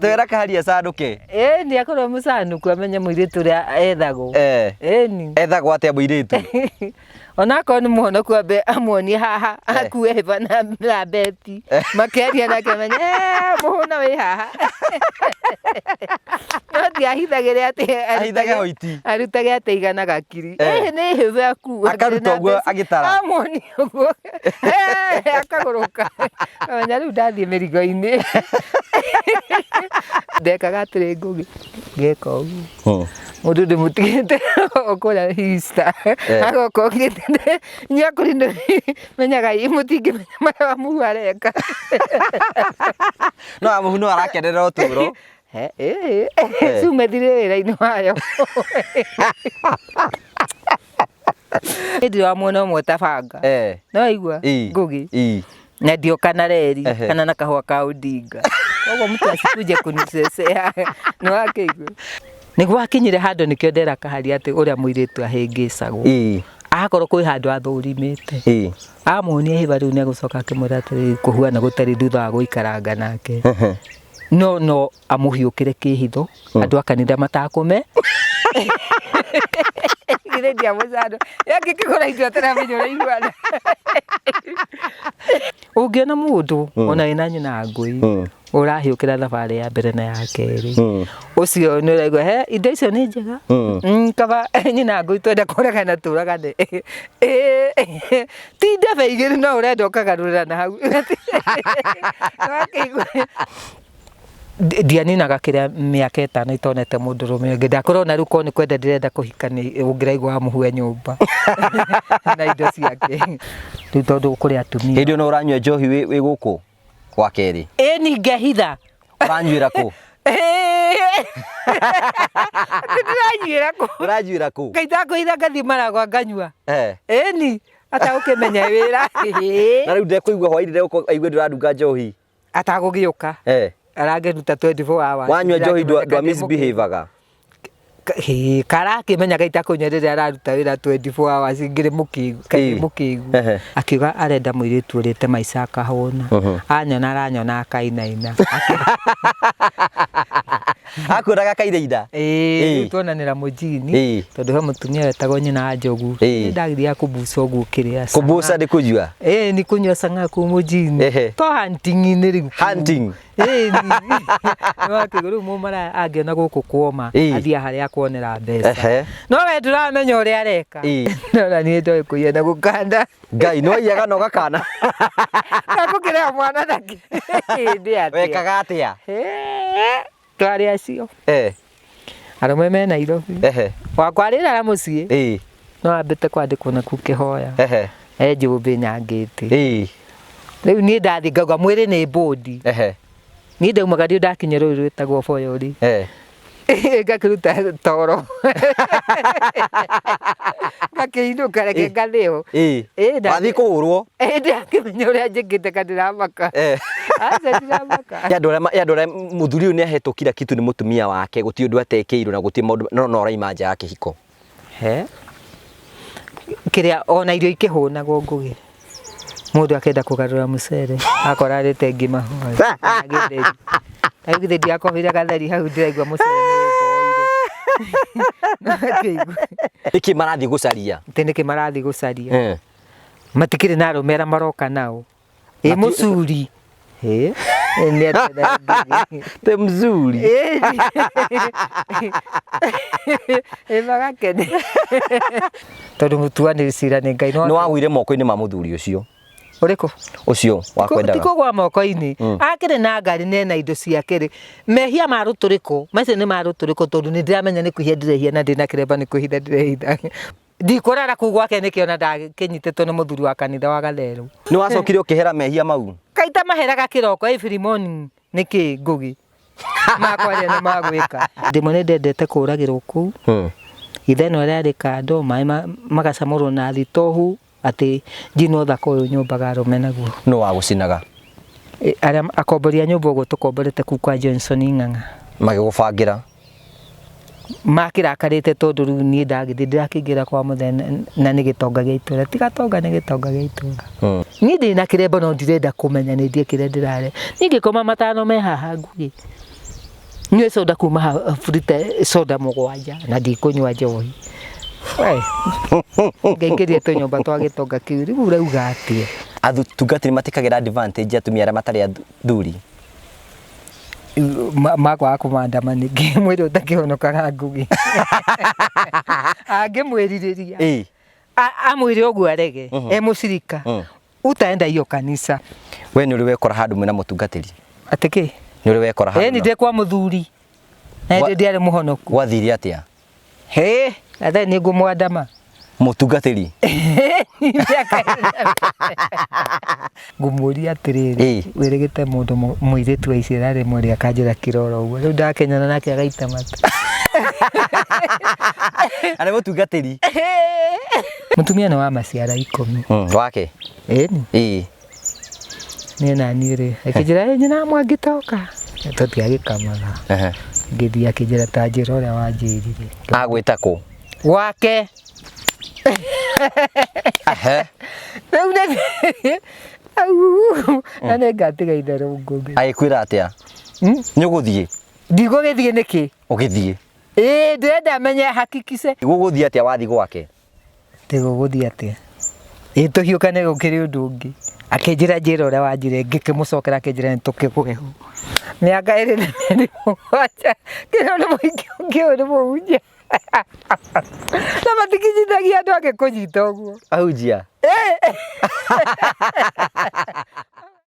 Twĩra kaharia canũke. Ĩni akorwo mũcanũku amenye mũirĩtu ũrĩa ethagwo. Eh. Ĩni. Ethagwo atĩa mũirĩtu? Onakorwo nĩ mũhonoku ambe amuonie haha Eh. akue hĩba na, na beti makĩaria nake amenye "Eh, mũhũna wĩ haha. No ti ahithagĩre atĩ Ahithage hoiti. arutage atĩ igana gakiri. Eh. Ĩhĩ nĩ hĩba akua. Akaruta ũguo agĩtara. Amuonie ũguo. Eh, akagũrũka. Amenya rĩu ndathiĩ mĩrigo-inĩ. Ndekaga atĩrĩ Ngũgĩ, ngeka ũguo. Mũndũ ndĩmũtigĩte o kũrĩa Easter, agoka okĩte inyuĩ akũrũ menyaga mũtingĩmenya marĩa Wamuhu areka. No Wamuhu no arakenerera ũtũũro. Cuma ĩthire wĩra-inĩ wayo. Niĩ ndirĩ wa mwena ũmwe ta banga. Nĩ waigua Ngũgĩ? Na ndioka na reri kana na kahũa ka Odinga. Koguo mtu asikuje kunisesea. Nĩ wakĩigua? Nĩ gwakinyire handũ nĩkĩo ndera Kaharia atĩ ũrĩa mũirĩtu ahĩngĩcagwo. Akorwo kwĩ handũ athũrimĩte. Amuonia hĩba rĩu nĩ egũcoka akĩmwĩra atĩrĩrĩ kũhuana gũtarĩ thutha wa gũikaranga nake. No no amũhiũkĩre kĩhitho andũ a kanitha matakũme githĩ ndiamũcandũ angĩkĩgũra indo ataramenya ũrĩa ihuana. Ũngĩona mũndũ ona wĩna nyina ngũi ũrahiũkĩra thabarĩ ya mbere na ya kerĩ ũcio nĩ ũraigua he indo icio nĩ njega. Kaba nyina ngũi twenda kũragana tũragane. Ti ndebe igĩrĩ no ũrenda ũkagarũrĩra na hau. Nĩwakĩigua? Ndianinaga kĩrĩa mĩaka ĩtano itonete mũndũrũme ũngĩ. Ndakorwo na rĩu korwo nĩ kwenda ndĩrenda kũhikania ũngĩraigua wamũhe nyũmba na indo ciake. Rĩu tondũ kũrĩ atumia. Hĩndĩ ĩyo no ũranyua njohi wĩ gũkũ gwa kerĩ? Ĩni ngehitha. Ũranyuĩra kũ? Ndĩranyuĩra kũ? Ũranyuĩra kũ? Ngai ndakũhitha ngathiĩ maragwa nganyua. Ĩni atagũkĩmenya wĩra. Na rĩu ndekũigua hwainĩ ndegũka aigue ndũrarunga njohi. Atagũgĩũka. Arangĩruta 24 hours. Wanyua njohi ndwa misbehaviaga. Karakĩmenya kaita kũnyua rĩrĩa araruta wĩra 24 hours ngĩrĩ mũkĩgu, kaĩ mũkĩgu. Akiuga arenda mũirĩtu ũrĩte maica akahũna. Anyona aranyona akainaina. Akuonaga akainaina? Ĩĩ, rĩu tuonanĩra mũjini tondũ he mũtumia wetagwo nyina wa Njogu. Nĩ ndagiria kũbuca ũguo kĩrĩa. Kũbuca nĩ kũnyua? Ĩĩ nĩ kũnyua cang'aa kũu mũjini. To hunting-inĩ rĩu. Hunting? Ĩĩ nĩ wakĩigua rĩu mũmaraya angĩona gũkũ kuoma athiaga harĩa akuonera mbeca. No we ndũramenya ũrĩa areka. No na niĩ ndoĩ kũiya na gũkanda. Ngai no iyaga na ũgakana. Ndakũkĩrera mwana na kĩ? Ndĩ atĩa? Wekaga atĩa? Twarĩ acio. Arũme me Nairobi. Wakwa arĩrara mũciĩ. No ambĩte kwandĩkwo na kuu kĩhoya. E njũmbĩ nyangĩte. Rĩu niĩ ndathiĩ ngauga mwĩrĩ nĩ mbũndi. Niĩ ndaumaga ndio ndakinya rũĩ rwĩtagwo Boyori. Ngakĩruta toro. Ngakĩinũka reke ngathĩo. Wathiĩ kũhũrwo? Ndakĩmenya ũrĩa njĩkĩte ka ndiramaka. Aca ndiramaka. Nĩ andũ arĩa nĩ andũ arĩa mũthuri ũyũ nĩ ahetwo kila kitu nĩ mũtumia wake gũtirĩ ũndũ atekĩirwo na gũtirĩ maũndũ no no araima nja ya kĩhiko. He. Kĩrĩa ona irio ikĩhũnagwo Ngũgĩ. Mũndũ akenda kũgarũra mũcere akora arĩte ngima hwaĩ kana gĩtheri. Na rĩu githĩ ndiakohire gatheri hau ndĩraigua mũcere nĩ ũmboire. Nĩwakĩigua? Nĩkĩ marathiĩ gũcaria? Atĩ nĩkĩ marathiĩ gũcaria? Matikĩrĩ na arũme arĩa maroka nao. Ĩ mũcuri. Ĩ nĩ atĩa na Ngũgĩ? Te mzuri. Ĩ magakena. Tondũ mũtuanĩri cira nĩ Ngai. Nĩ wagũire moko-inĩ ma mũthuri ũcio. Ũrĩkũ? Ũcio wa kwendaga. Ti kũgwa moko-inĩ. Akĩrĩ na ngari na ena indo ciake rĩ, mehia ma rũtũrĩko, macio nĩ ma rũtũrĩko tondũ nĩ ndĩramenya nĩ kwĩhia ndĩrehia na ndĩna kĩremba nĩ kwĩhitha ndĩrehitha. Ndikũrara kũu gwake nĩkĩ ona ndakĩnyitĩtwo nĩ mũthuri wa kanitha wa Gatherũ. Nĩ wacokire ũkĩhera mehia mau? Kaita maheraga kĩroko every morning nĩkĩ Ngũgĩ? Makwaria nĩ magwĩka. Rĩmwe nĩ ndendete kũragĩrwo kũu. Ithenwa rĩarĩ kando, maĩ magacamũrwo na thitobu atĩ njino thaka ũyũ nyũmbaga arũme naguo. Nũ wagũcinaga? Arĩa akombori a nyũmba ũguo tũkomborete kũu kwa Johnson Ng'ang'a. Magĩgũbangĩra? Makĩrakarĩte tondũ rĩu niĩ ndagĩthiĩ ndĩrakĩingĩra kwa mũthee na nĩ gĩtonga gĩa itũra. Ti gatonga nĩ gĩtonga gĩa itũra. Niĩ ndĩ na kĩremba no ndirenda kũmenya nĩ ndĩe kĩrĩa ndĩrarĩa. Niĩ ngĩkoma matano me haha nguhĩ. Nyue soda kuma burite soda 7 na ndikũnyua njohi. We ngaingĩria tũnyũmba twa gĩtonga kĩu, rĩu ũrauga atĩa? Atungatĩri matikagĩra advantage atumia arĩa matarĩ athuri. Makwaga kũmandama nĩkĩ mwĩrĩ ũtakĩhonokaga Ngugi? Angĩmwĩrirĩria amwĩre ũguo arege e mũcirika, utaenda hiyo kanisa. We nĩ ũrĩ wekora handũ mwĩna mũtungatĩri? Atĩ kĩ? Nĩ ũrĩ wekora handũ? Ĩni, ndĩ kwa mũthuri na ndiarĩ mũhonoku. Gwathire atĩa? Hĩ, athe nĩ ngũmwandama. Mũtungatĩri? Ngũmũria atĩrĩrĩ, wĩrĩgĩte mũndũ mũirĩtu wa icera rĩmwe rĩa kanjĩra kĩroro ũguo, rĩu ndakenyana nake agaita mata. Arĩ mũtungatĩri? Mũtumia nĩ wa maciara 10. Wake? Ĩni. Niĩ na niĩ rĩ, akĩnjĩra nyina mwangĩtoka tũtiagĩkamaga. Ngĩthiĩ akĩnjĩra ta njĩra ũrĩa wanjĩrire. Agwĩta kũ? Gwake. Rĩu nĩ na nĩ ngatiga itherũ Ngũgĩ. Agĩkwĩra atĩa? Nĩ ũgũthiĩ? Ndigũgĩthiĩ nĩkĩ? Ũgĩthiĩ. Ĩĩ, ndĩrenda menye hakikishe. Gũgũthiĩ atĩa wathiĩ gwake? Ndigũgũthiĩ atĩa? Ĩĩ, tũhiũkane gũkĩrĩ ũndũ ũngĩ. Akĩnjĩra njĩra ũrĩa wanjĩrire, ngĩkĩmũcokera akĩnjĩra nĩ tũkĩgwe ho. Mĩaka 2 na mĩeri 7 kĩrĩa nĩ mũingĩ ũngĩ ũyũ nĩ mũhunjia. Na matikinyithagia andũ angĩ kũnyita ũguo. Ahunjia? Ĩĩ.